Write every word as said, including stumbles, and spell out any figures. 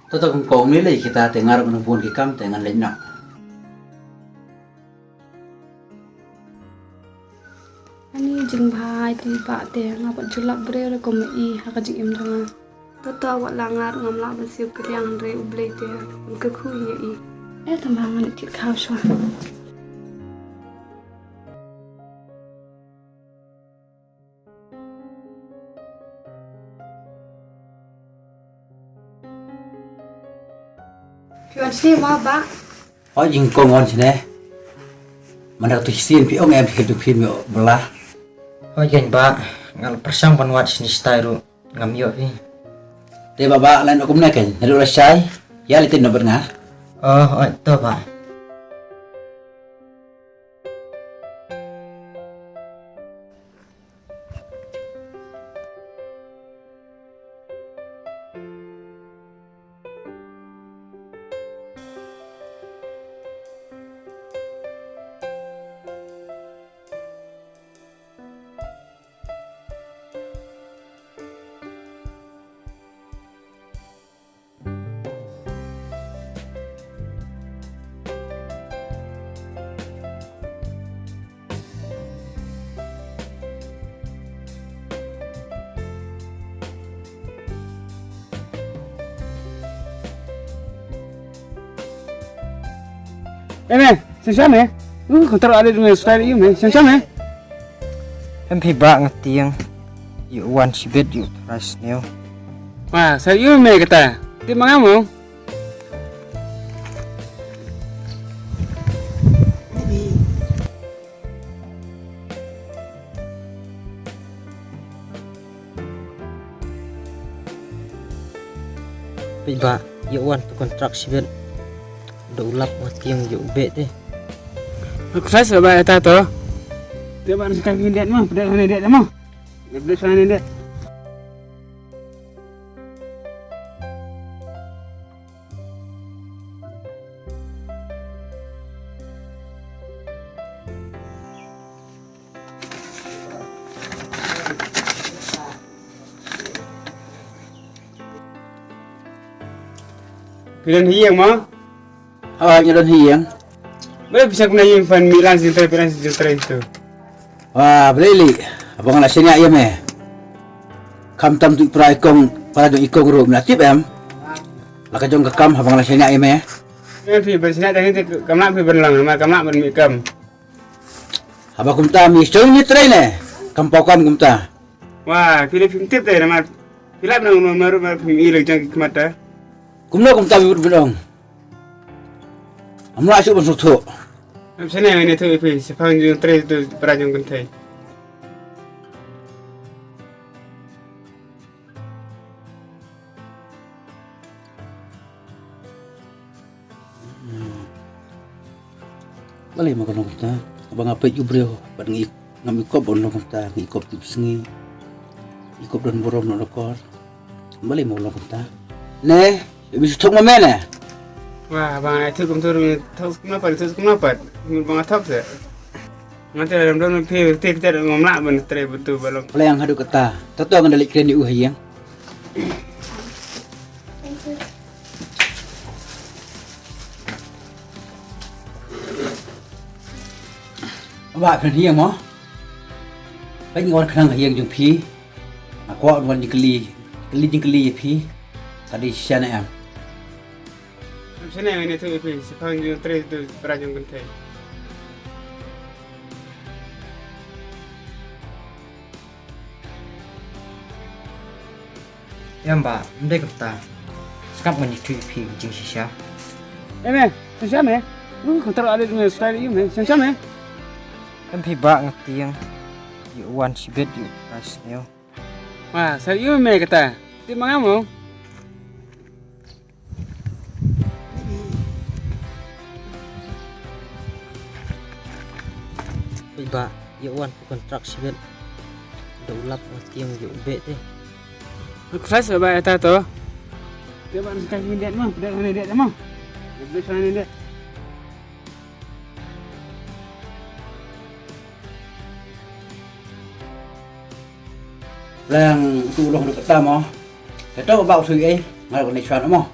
To to, kum ko um lei lei kita te, nga ruh ngan bun ki kam te ngan leit noh. Ani jingbha ïa i Bah te, nga pat ju lap briew re kum i ha ka jingim jong nga. To to, wat la nga ruh ngam lah ban siew kyrïang hynrei U Blei te un kyrkhu ïa i. Eh, tang ba ngan thied khaw shuwa. Phi wan shane mo Bah? Hooid, ïing kong wan shane. Mynta tu shisien phi ong em phi tu phi ym ïoh bylla. Hooid keiñ Bah, nga la pyrshang ban wad shane shatai ruh ngam ïoh phi. Te Bah, Bah, lait noh kumne keiñ, naduh lashai ïa leit noh bad nga. Oh, hooid to Bah. Eh me, sngewsih me. Uh, kontra ada dengan style you me. Sngewsih me. Em phi Bah, nga tieng. Ïoh wan shibit ïoh trai sniew. Wah, sa ïoh me kata. Tip ma nga mo. Peit Bah, ïoh wan tu kontrak shibit. Da u lap nga tieng ïoh beh te. Kontrak shibit Bah, ïa ta to. Te Bah, ka ngi det mo, pdeng ne det mo. Pdeng ne det. Phi don ha ïing mo? Hooid, nga don ha ïing. Balei phi shah kumne ïing phan, mih lang sha jingtrei, phi lang sha jingtrei to. Wah, balei lei? Haba nga la shaniah ïa me, khamtam tu i para i kong, para jong i kong ruh me la tip em. La ka jong ka kam haba nga la shaniah ïa me. Ngan phi ban shaniah tang te kam lah phi ban long, namar kam lah ban mih kam. Haba kumta me shong ne trei ne, kam paw kam kumta. Wah, phi leh phim tip te namar phi lap nang nang ruh mar phim i leh jang ki khmat ta. Kumno kumta me mut ban ong. Am lah shu ban sngewthuh. Am shane ngane thu phi shaphang jong trei tu para jong kynthei. Balei mo ka long kumta? Ba nga peit u briew bad ngi ngam ikop ban long kumta, ngi ikop tip sngi. Ikop don burom na dokor. Balei mo long kumta? Ne, bi su thok ma me ne? Wah, ba nga thok kum thok, thok kum na pat, thok kum na pat. Ngi ba nga thok se. Nga te ram don phi te te ngam lah ban trei betul ba long. Balei yang haduh kata. Tato ngan da leit kren ïa u ha ïing. Ba phin ïa mo. Ba ngi wan khnang ha ïing jong phi. Nga kwah wan jingkylli, kylli jingkylli ïa phi. Ka dei shisha ne em? Shisha ne em, ngi tu ïa phi, shaphang jong trei tu para jong kynthei. Em ba, ym dei kumta. Sngap ngan ïathuh ïa phi jingshisha. Em eh, shisha me. Uh, kontra ada dengan style you me. Shisha me. Em phi ba nga tieng. Ïoh wan shibit ïoh trai sniew. Wah, sa ïoh me kata. Tip ma nga mo. Peit ba, ïa wan tu kontrak shibit. Da u lap nga tieng ïa u beh te. Kontrak shibit ba ïa ta to. Te ba nang kai ni det mo, det ni det mo. Det ni det. Lang tu long tu kata mo. Kata ba u sui ei, ngal ko ni chuan mo.